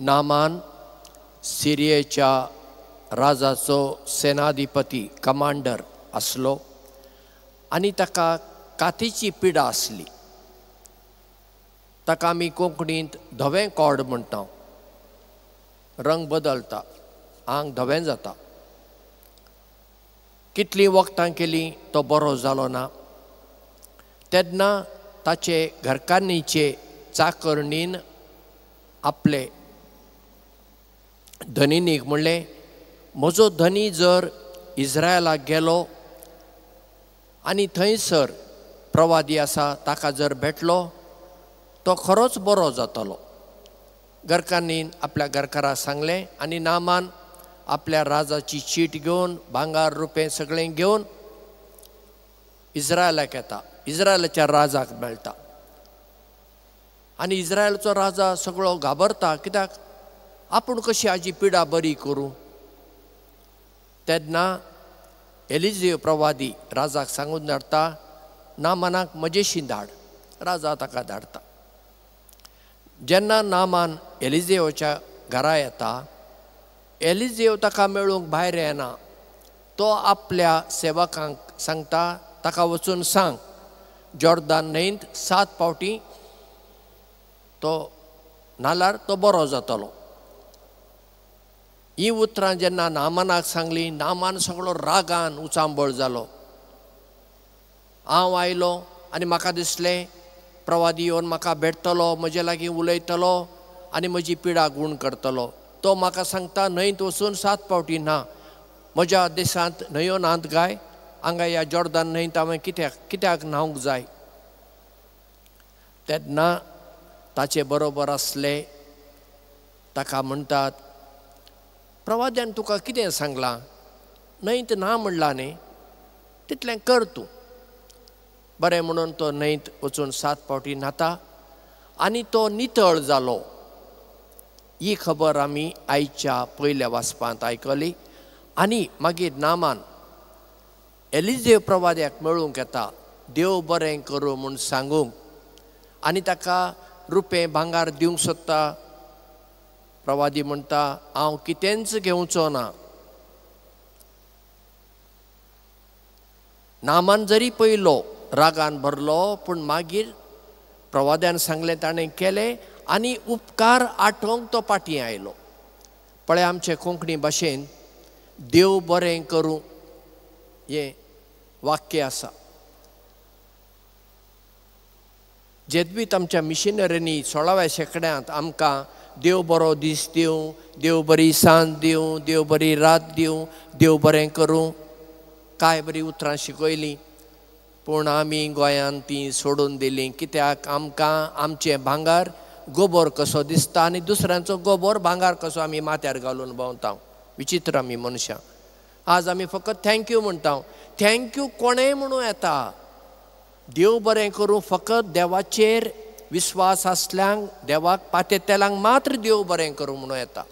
Naaman सिरियेच्या राजाचो सेनाधिपती commander आसलो आनी ताका कातीची पिडा आसली. ताका आमी कोंकणींत धवें कोड म्हणटा. रंग बदलता, आंग धवें जाता. कितलीं वखदां केलीं तो बरो जालो ना. तेन्ना ताचे घरकान्नीचे चाकरणीन आपले धनिनीक म्हणलें, म्हजो धनी जर इज्रायलाक गेलो आनी थंयसर प्रवादी आसा ताका जर भेटलो तो खरोच बरो जातलो. घरकान्नीन आपल्या घरकाराक सांगलें आनी नामान आपल्या राजाची चीट घेवन भांगर रुपें सगळें घेवन इज्रायलाक येता. इज्रायलाच्या राजाक मेळटा आनी इज्रायलचो राजा सगळो घाबरता, कित्याक आपूण कशी हाजी पिडा बरी करूं. तेन्ना एलिजियो प्रवादी राजाक सांगून धाडटा, नामानाक म्हजेशी धाड. राजा ताका धाडटा. जेन्ना नामान एलिजियोच्या घरा येता, एलिजियो ताका मेळूंक भायर येना. तो आपल्या सेवकांक सांगता, ताका वचून सांग जॉर्दान न्हंयंत 7 फावटी तो न्हाल्यार तो बरो जातलो. ही उतरां जेन्ना नामानाक सांगली, नामान सगळो रागान उचांबळ जालो. हांव आयलो आनी म्हाका दिसलें प्रवादी येवन म्हाका भेटतलो, म्हजे लागीं उलयतलो आनी म्हजी पिडा गूण करतलो. तो म्हाका सांगता न्हंयंत वचून 7 फावटी न्हा. म्हज्या देशांत न्हंयो नात गाय, हांगा ह्या जॉर्दान न्हंयंत हांवें कित्याक न्हावंक जाय. तेन्ना ताचे बरोबर आसले ताका म्हणटात, प्रवाद्यान तुका कितें सांगलां, न्हंयंत ना म्हणलां न्ही, तितलें कर तूं. बरें म्हणून तो न्हंयंत वचून 7 फावटी न्हाता आनी तो नितळ जालो. ही खबर आमी आयच्या पयल्या वाचपांत आयकली. आनी मागीर नामान एलिजेव प्रवाद्याक मेळूंक येता, देव बरें करूं म्हूण सांगूंक, आनी ताका रुपें भांगार दिवंक सोदता. प्रवादी म्हणटा, हांव कितेंच घेवचो ना. नामान जरी पयलो रागान भरलो, पूण मागीर प्रवाद्यान सांगलें ताणें केलें आनी उपकार आठोवंक तो फाटीं आयलो. पळय आमचे कोंकणी भाशेन देव बरें करूं हें वाक्य आसा. जेदवीत आमच्या मिशनरींनी 16व्या शेंकड्यांत आमकां देव बरो दीस दिवं, देव बरी सांज दिवं, देव बरी रात दिवं, देव बरें करूं, काय बरी उतरां शिकयलीं, पूण आमी गोंयांत तीं सोडून दिलीं. कित्याक आमकां आमचें भांगर गोबोर कसो दिसता आनी दुसऱ्यांचो गोबोर भांगर कसो आमी माथ्यार घालून भोंवता. विचित्र आमी मनशां. आज आमी फकत thank you म्हणटा. Thank you कोणेंय म्हणूं येता. देव बरें करूं फकत देवाचेर विस्वास आसल्यांक, देवाक पातेतेल्यांक मात्र देव बरें करूं म्हणूं येता.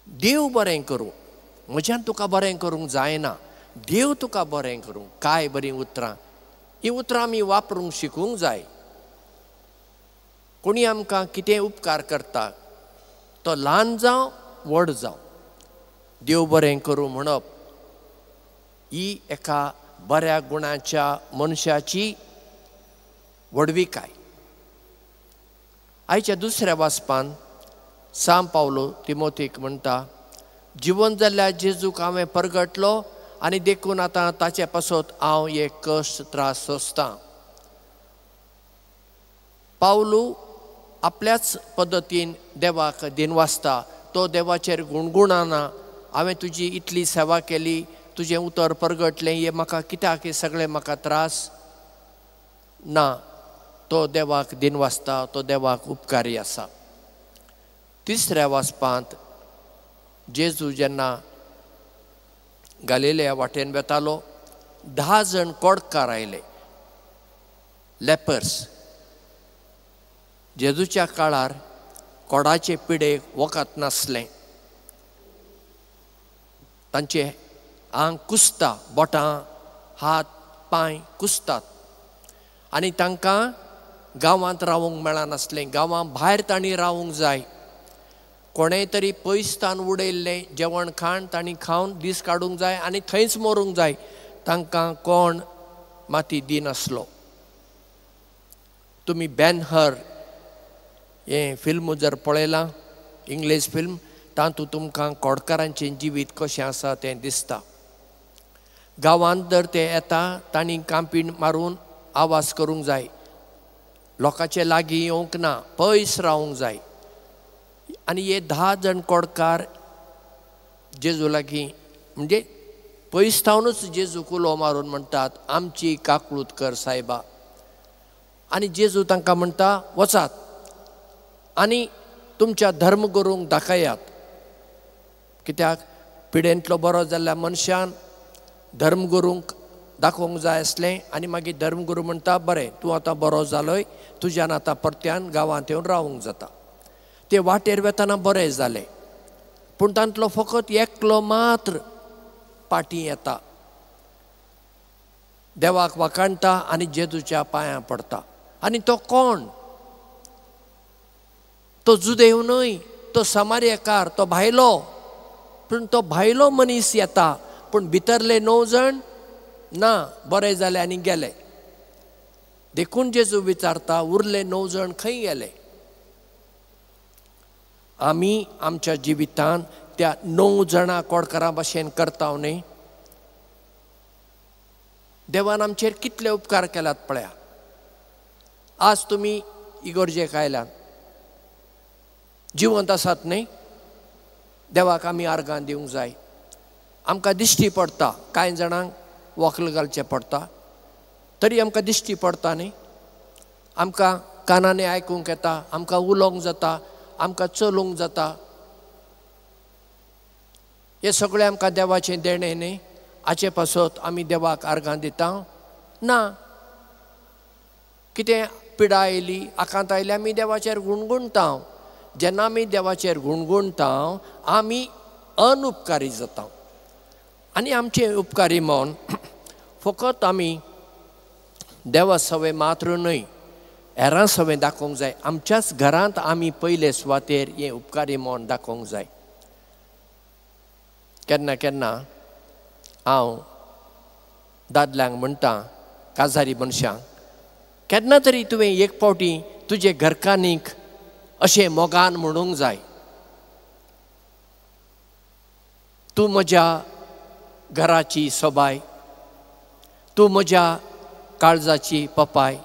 देव बरें करूं, म्हज्यान तुका बरें करूंक जायना, देव तुका बरें करूं. काय बरीं उतरां. हीं उतरां आमी वापरूंक शिकूंक जाय. कोणी आमकां कितें उपकार करता, तो ल्हान जावं व्हड जावं, देव बरें करूं म्हणप ही एका बऱ्या गुणाच्या मनशाची व्हडविकाय. आयच्या दुसऱ्या वाचपान सांत पावलो तिमोथीक म्हणटा, जिवन जाल्ल्या जेजूक हांवें परगटलो आनी देखून आतां ताचे पासत हांव एक कश्ट त्रास सोंसतां. पावलू आपल्याच पद्दतीन देवाक दिनवासता. तो देवाचेर गुणगुणाना, हांवें तुजी इतली सेवा केली, तुजें उतर परगटलें, हें म्हाका कित्याक हे सगळें म्हाका त्रास ना. तो देवाक दिनवासता, तो देवाक उपकारी आसा. तिसऱ्या वाचपांत जेजू जेन्ना गालिलेया वाटेन वेतालो, 10 जाण कोडकार आयले, लेपर्स. जेजूच्या काळार कोडाचे पिडेक वखद नासलें. तांचे आंग कुसता, बोटां हात पांय कुसतात आनी तांकां गांवांत रावूंक मेळनासलें. गांवां भायर तांणी रावूंक जाय. कोणें तरी पयसतान उडयल्लें जेवण खाण तांणी खावन दीस काडूंक जाय आनी थंयच मरूंक जाय. तांकां कोण माती दिनासलो. तुमी बेनहर हें फिल्म जर पळयलां, इंग्लीश फिल्म, तातूंत तुमकां कोडकारांचें जिवीत कशें आसा तें दिसता. गांवांत जर ते येता तांणी कांपीण मारून आवाज करूंक जाय, लोकांचे लागीं येवंक ना, पयस रावंक जाय. आनी हे 10 जाण कोडकार जेजू लागीं म्हणजे पयस थावनूच जेजू उलो मारून म्हणटात, आमची काकळूत कर सायबा. आनी जेजू तांकां म्हणटा, वचात आनी तुमच्या धर्मगुरूंक दाखयात. कित्याक पिडेंतलो बरो जाल्ल्या मनशान धर्मगुरूंक दाखोवंक जाय आसलें. आनी मागीर धर्मगुरू म्हणटा, बरें तूं आतां बरो जालोय, तुज्यान आतां परत्यान गांवांत येवन रावूंक जाता. ते वाटेर वेतना बरें जालें, पूण तांतलो फकत एकलो मात्र पाटी येता, देवाक वाखाणटा आनी जेजूच्या पांयां पडटा. आनी तो कोण? तो जुदेव न्हय, तो समार्यकार, तो भायलो. पूण तो भायलो मनीस येता, पूण भितरले 9 जाण ना, बरे जाले आनी गेले. देखून जेजू विचारता, उरले 9 जाण खंय गेले? आमी आमच्या जिवितांत त्या 9 जाणां कोडकारां भाशेन करता न्ही? देवान आमचेर कितले उपकार केल्यात पळया. आज तुमी इगर्जेक आयल्यात, जिवंत आसात न्ही? देवाक आमी आर्गां दिवंक जाय. आमकां दिश्टी पडटा, कांय जाणांक वक्ल घालचें पडटा, तरी आमकां दिश्टी पडटा न्ही? आमकां कानांनी आयकूंक येता, आमकां उलोवंक जाता, आमकां चलूंक जाता. हें सगळें आमकां देवाचें देणें न्ही? हाचे पासत आमी देवाक आर्गां दिता ना? कितें पिडा आयली, आकांत आयली, आमी देवाचेर गुणगुणटा. जेन्ना आमी देवाचेर गुणगुणटा आमी अनुपकारी जाता. आनी आमचें उपकारी मन फकत आमी देवा सवे मात्र न्हय, हेरां सवें दाखोवंक जाय. आमच्याच घरांत आमी पयले सुवातेर हें उपकारी मन दाखोवंक जाय. केन्ना केन्ना हांव दादल्यांक म्हणटा, काजारी मनशांक, केन्ना तरी तुवें एक फावटी तुजे घरकान्नीक अशें मोगान म्हणूंक जाय, तूं म्हज्या घराची सोबाय, तूं म्हज्या काळजाची पपाय,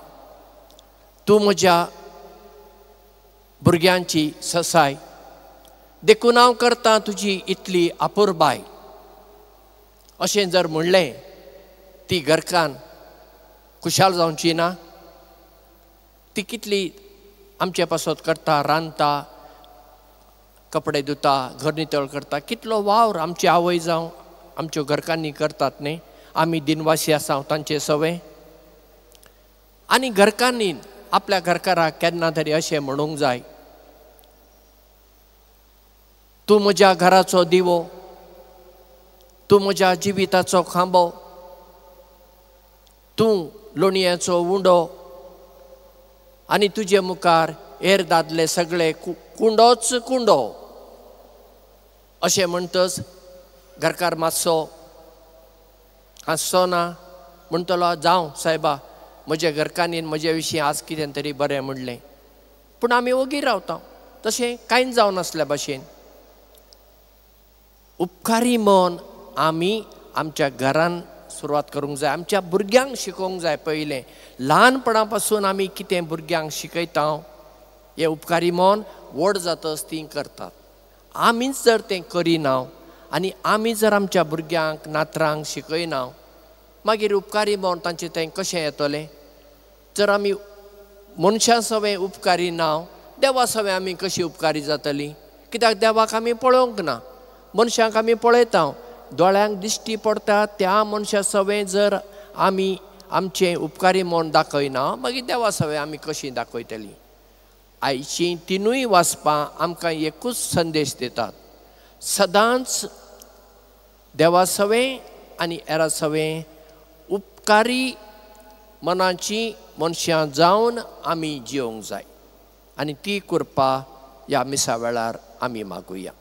तूं म्हज्या भुरग्यांची ससाय, देखून हांव करतां तुजी इतली आपुरबाय. अशें जर म्हणलें ती घरकान्न खुशाल जावची ना? ती कितली आमचे पासत करता, रांदता, कपडे धुता, घर नितळ करता, कितलो वावर आमची आवय जावं आमच्यो घरकान्नी करतात न्ही? आमी दिनवासी आसा तांचे सवे. आनी घरकान्नीन आपल्या घरकाराक केन्ना तरी अशें म्हणूंक जाय, तूं म्हज्या घराचो दिवो, तूं म्हज्या जिविताचो खांबो, तूं लोणयाचो उंडो, आनी तुजे मुखार हेर दादले सगळे कुंडोच कुंडो. अशें म्हणटच घरकार मातसो हांसचो ना, म्हणटलो, जावं सायबा, म्हज्या घरकान्नीन म्हजे विशीं आज कितें तरी बरें म्हणलें. पूण आमी ओगी रावता, तशें कांयच जावनासल्या भाशेन. उपकारी मन आमी आमच्या घरान सुरवात करूंक जाय, आमच्या भुरग्यांक शिकोवंक जाय. पयलें ल्हानपणा पासून आमी कितें भुरग्यांक शिकयता हें उपकारी मन व्हड जातच तीं करतात. आमीच जर तें करिना आनी आमी जर आमच्या भुरग्यांक नातरांक शिकयना, मागीर उपकारी मन तांचें तें कशें येतलें? जर आमी मनशां सवें उपकारी ना, देवा सवें आमी कशी उपकारी जातली? कित्याक देवाक आमी पळोवंक ना, मनशांक आमी पळयता. दोळ्यांक दिश्टी पडटा त्या मनशा सवें जर आमी आमचें उपकारी मन दाखयना, मागीर देवा सवें आमी कशी दाखयतली? आयचीं तिनूय वाचपां आमकां एकूच संदेश दितात, सदांच देवा सवें आनी हेरां सवें उपकारी मनाची मनशां जावन आमी जियोंक जाय. आनी ती कृपा ह्या मिसा वेळार आमी मागुया.